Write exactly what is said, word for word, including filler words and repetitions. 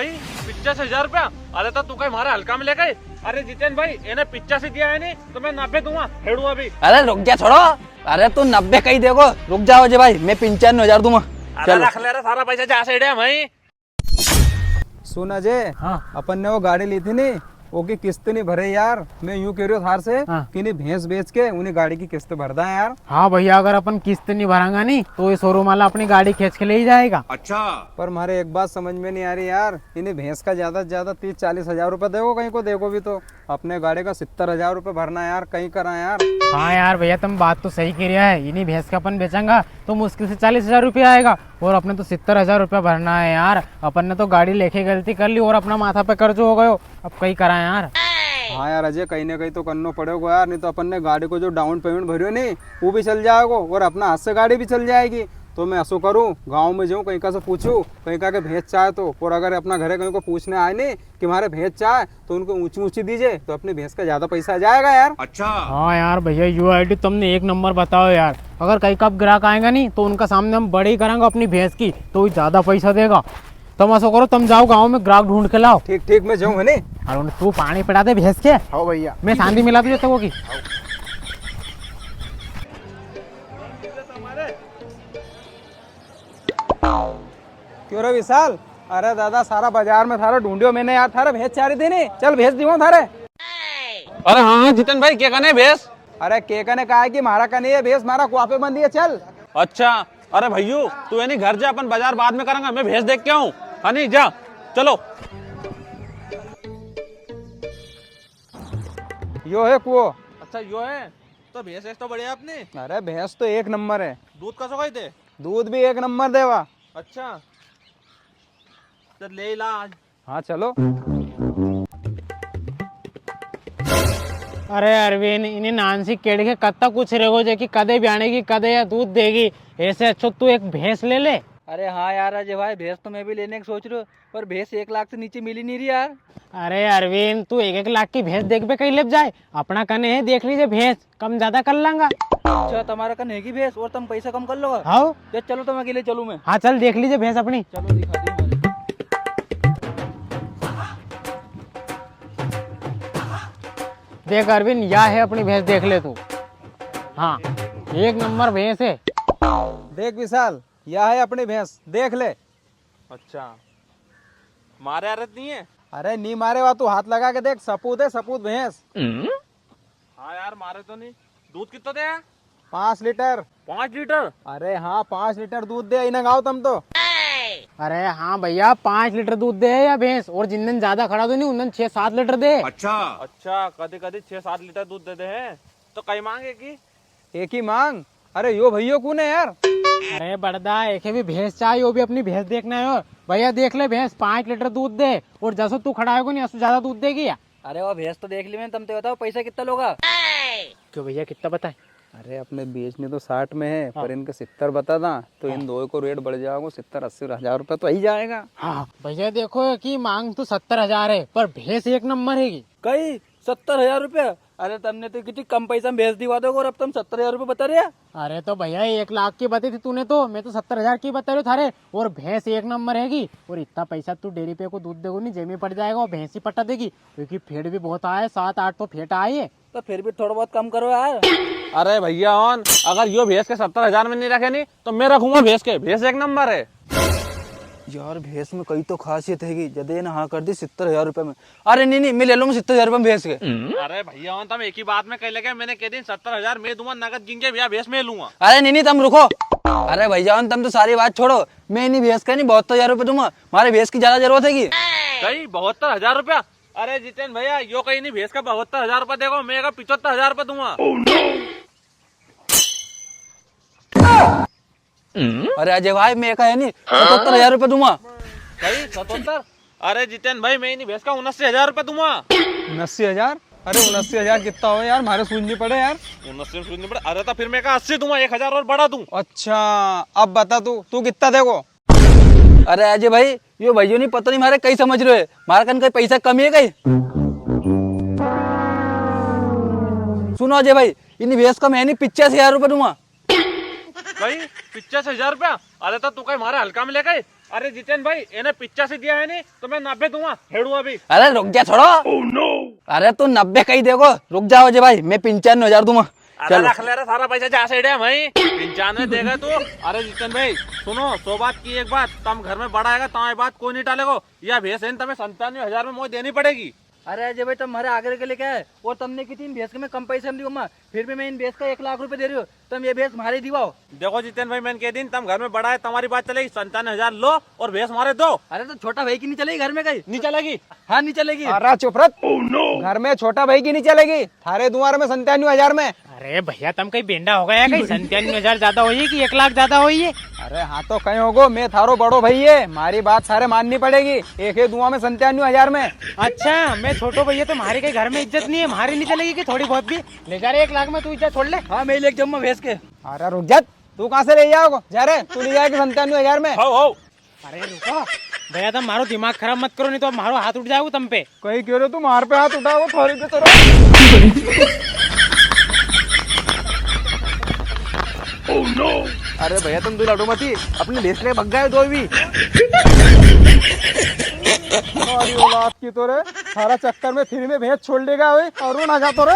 पिचासी हजार रुपया? अरे तो तू कई मारे हल्का में ले गए? अरे जितेन भाई, इने पिचासी दिया है नी, तो मैं नब्बे दूंगा, हेड़ू अभी। अरे रुक जा, छोड़ो। अरे तू नब्बे कई देगो, रुक जाओ अजय भाई, मैं पंचानवे हजार दूंगा। अरे चलो। रख ले रे सारा पैसा, जा से हेड़े भाई। सुन अजय, हाँ। अपन ने वो गाड़ी ली थी नी, ओकी किस्त नी भरे यार। मैं यूं कह रही हूँ थार से हाँ। कि नी भैंस बेच के उन्हीं गाड़ी की किस्त भर दा यार। हाँ भैया, अगर अपन किस्त नी भरांगा नी तो ये शोरूम वाला अपनी गाड़ी खींच के ले ही जाएगा। अच्छा। पर मारे एक बात समझ में नी आ रही यार, इन्हीं भैंस का ज्यादा से ज्यादा तीस चालीस हजार रुपए देगो, कहीं को देगो भी तो। अपने गाड़ी का सत्तर हजार रुपए भरना यार, कहीं करा यार। हाँ यार भैया, तुम बात तो सही कह रहा है। इन्हीं भैंस का अपन बेचांगा तो मुश्किल से चालीस हजार रुपया आएगा और अपने तो सत्तर हजार रुपया भरना है यार। अपन ने तो गाड़ी लेके गलती कर ली और अपना माथा पे कर्जो हो गयो। अब कई करा यार। हाँ यार अजय, कहीं ना कहीं तो करनो पड़ेगो यार, नी तो अपन ने गाड़ी को जो डाउन पेमेंट भरियो नी, वो भी चल जाएगो और अपना हाथ से गाड़ी भी चल जाएगी। तो मैं असो करूँ, गाँव में जाऊँ, कहीं का से पूछूँ, कहीं का के भैंस चाहे तो, और अगर अपना घरे कहीं को पूछने आए नी कि मारे भैंस चाहे, तो उनको ऊंची ऊंची दीजे, तो अपनी भैंस का ज्यादा पैसा आ जाएगा यार। अच्छा। हाँ यार भैया, यो आइडिया तुमने एक नंबर बतायो यार। अगर कहीं का ग्राहक आएगा नी, तो उनका सामने हम बड़ाई करांगा अपनी भैंस की, तो वो ज्यादा पैसा देगा। तुम असो करो, तुम जाओ गाँव में ग्राहक ढूंढ के लाओ। ठीक, ठीक, मैं जाऊँ, है नी? और उन्हें तू पानी पिला दे भैंस के। हाँ भैया। मैं सांदी मिला दूँ जब तक होगी। क्यों रे विशाल? अरे दादा, सारा बाजार में थारा ढूंढियो मैंने यार, थारे भैंस चारी थी नी, चल भैंस दिवाऊं थारे। अरे हाँ, हाँ, जितन भाई, के कने भैंस? अरे के कने का है कि मारा कने ये भैंस, मारा कुआ पे बंधी है, चल। अच्छा, अरे भैयू, तू है नी घर जा, अपन बाजार बाद में करांगा, मैं भैंस देख के आऊँ। हाँ नी, जा, चलो। यो है कुओ। अच्छा, यो है? तो भैंस, भैंस तो बढ़िया अपनी। अरे भैंस तो एक नंबर है। दूध कसो कई दे? दूध भी एक नंबर देवा। अच्छा, तो ले ला आज। हाँ, चलो। अरे अरविंद, इन्हीं नानसी केड़ी के कत्ता कुछ रेगो जे कि कदे ब्याणेगी, कदे या दूध देगी। ऐसे अच्छो तू एक भैंस ले ले। अरे हाँ यार अजय भाई, भैंस तो मैं भी लेने की सोच रही हूँ, पर भैंस एक लाख से नीचे मिली नी री यार। अरे अरविंद, तू एक एक लाख की भैंस देखबे कई लेब जाए, अपना कने है, देख लीजे भैंस। कम ज्यादा कर लांगा। अच्छा, तुम्हारा कन हैगी भैंस और तुम पैसा कम कर लोगा? हाँ। ये चलो, तुम अकेले चलूँ मैं। हाँ, चल देख लीजे भैंस अपनी। चलो, दिखा दो हमारे। देख अरविंद, या है अपनी भैंस, देख ले तू। हाँ, एक नंबर भैंस है। देख विशाल, या है अपनी भैंस, देख ले। अच्छा, मारे आरे तो नी है? अरे नी मारे वा, तू हाथ लगा के देख, सपूत है, सपूत भैंस। हाँ यार, मारे तो नी। दूध कितना दे? पाँच लीटर। पाँच लीटर? अरे हाँ, पाँच लीटर दूध दे, इन्हें गाओ तुम तो। अरे हाँ भैया, पाँच लीटर दूध दे या भैंस, और जिन दिन ज्यादा खड़ा दो नी, उन दिन छह सात लीटर दे। अच्छा। अच्छा, कदी कदी छह सात लीटर दूध दे दे है, तो कई मांगे की? एक ही मांग। अरे यो भैया कौन है यार? अरे बड़दा, एके भी भैंस चाहे, यो भी अपनी भैंस देखना है। और भैया देख ले भैंस, पाँच लीटर दूध दे, और जसो तू खड़ा होगा नी, असो ज्यादा दूध देगी या। अरे वो भैंस तो देख ली मैंने, तुम तो बताओ पैसा कितना लोगा? क्यों भैया, कितना बताए? अरे अपने बेचनी तो साठ में है, हाँ। पर इनके सत्तर बता दा, तो हाँ। इन दो को रेट बढ़ जाएगा, सत्तर अस्सी हजार रुपया तो आई जाएगा। हाँ, हाँ। भैया देखो कि मांग तो सत्तर हजार है, पर भैंस एक नंबर हैगी। कई सत्तर हजार रुपया? अरे, तमने तो कितनी कम पैसा में भैंस दिवा दोगे और अब तुम सत्तर हजार रुपये बता रहे हो? अरे तो भैया, एक लाख की बताई थी तूने तो, मैं तो सत्तर हजार की बता रही हूँ थारे। और भैंस एक नंबर हैगी, और इतना पैसा तू डेयरी पे को दूध देगो नी, जेमी पड़ जाएगा, और भैंस ही पटा देगी, क्योंकि फेट भी बहुत आए, सात आठ तो फेट आए है। तो फिर भी थोड़ा बहुत कम करो यार। अरे भैया, अगर यो भैंस के सत्तर हजार में नी रखे नी, तो मैं रखूंगा भैंस के, भैंस एक नंबर है। यार, भैंस में कई तो खासियत हैगी, जदे इन्हें हाँ कर दी सत्तर हजार रुपये में। अरे नी, नी, मैं ले लूंगा सत्तर हजार रुपये में भैंस के। अरे भैया, तुम एक ही बात में कह लगे, मैंने कह दी सत्तर हजार मैं दूंगा नगद गिन के, भैया भैंस मैं लूंगा। अरे नी, नी, तुम रुको। अरे भैया, तुम तो सारी बात छोड़ो, मैं इन्हीं भैंस का नी बहत्तर हजार रुपये दूंगा, मारे भैंस की ज्यादा जरूरत हैगी। कई बहत्तर हजार रुपया? अरे जितेन भैया, यो कई नी भैंस का बहत्तर हजार रुपया देगो, मैं का पिचहत्तर हजार रुपया दूंगा। अरे अजय भाई, मैं का है नी, सतहत्तर हजार रुपये दूंगा। कई सतहत्तर? अरे जितेन भाई, मैं इन्हीं भैंस का उनासी हजार रुपया दूंगा। उनासी हजार? अरे उनासी हजार कितना हो यार, मारे सूझ नी पड़े यार। उनासी में सूझ नी पड़े? अरे तो फिर मैं का अस्सी दूंगा, एक हजार और बढ़ा दूं। अच्छा, अब बता तू, तू कितना देगो? अरे अजय भाई, यो भैया नी, पता नी मारे कई समझ रहे हो, मारे कन कई पैसा कमी है कई? सुनो अजय भाई, इन्हीं भैंस का मैं नी पिचासी हजार रुपये दूंगा। कई पिचासी हजार रुपया? अरे तो तू कई मारे हल्का में ले गए? अरे जितेन भाई, इन्हें पिचासी दिया है नी, तो मैं नब्बे दूंगा, हेड़ू अभी। अरे रुक जा, छोड़ो। Oh no! अरे तू नब्बे कई देगो, रुक जाओ जे भाई, मैं पंचानवे हजार दूंगा। अरे चलो। रख ले रे सारा पैसा, जा से हेड़े भाई, पंचानवे देगा तू। अरे जितेन भाई, सुनो, सौ बात की एक बात, तम घर में बड़ा आएगा, तमारी बात कोई नी टालेगो। या भैंस है नी, तमें संतानवे हजार में मोए देनी पड़ेगी। अरे अजय भाई, तम म्हारे आगे के लेके आए और तमने की थी इन भैंस के मैं कम पैसे में दियो माँ, फिर भी मैं इन भैंस का एक लाख रुपए दे रियो हूँ, तम ये भैंस म्हारे दिवाओ। देखो जितेन भाई, मैंने कह दी, तम घर में बड़ा है, तमारी बात चलेगी, संतानवे हजार लो और भैंस म्हारे दो। अरे तो छोटा भाई की नी चलेगी घर में कई? नी चलेगी? हाँ, नी चलेगी। अरे चुप रह। Oh no! घर में छोटा भाई की नी चलेगी, थारे दुआर में संतानवे हजार में। अरे भैया, तम कई बेंडा हो गया कई? संतानवे हजार ज्यादा होई है कि एक लाख ज्यादा होई है? अरे हाँ, तो कई होगो, मैं थारो बड़ो भाई है, म्हारी बात सारे माननी पड़ेगी। एक ही दुआ में संतानवे हजार में। अच्छा, मैं छोटो भैया, तो म्हारी कई घर में इज्जत नी है, म्हारी नी चलेगी कि थोड़ी बहुत भी? ले जा रे, एक लाख में तू इज्जत छोड़ ले। हाँ, मैं ही लेके जाऊंगा भैंस के। अरे रुक जा, तू कहाँ से ले जाओगे? जा रे, तू ले जाएगी संतानवे हजार में। हो, हो। अरे रुको भैया, तम म्हारो दिमाग खराब मत करो, नी तो अब म्हारो हाथ उठ जाएगो तम पे। कई कह रहे हो तू, म्हारे पे हाथ उठाओ, थोड़ी पे तो। Oh no! अरे भैया, तम दो लड़ो मती, अपनी भैंस ले भग गए दो भी। हमारी औलाद की तो रे, सारा चक्कर में फ्री में भैंस छोड़ लेगा ओए, और वो ना जा तो रे।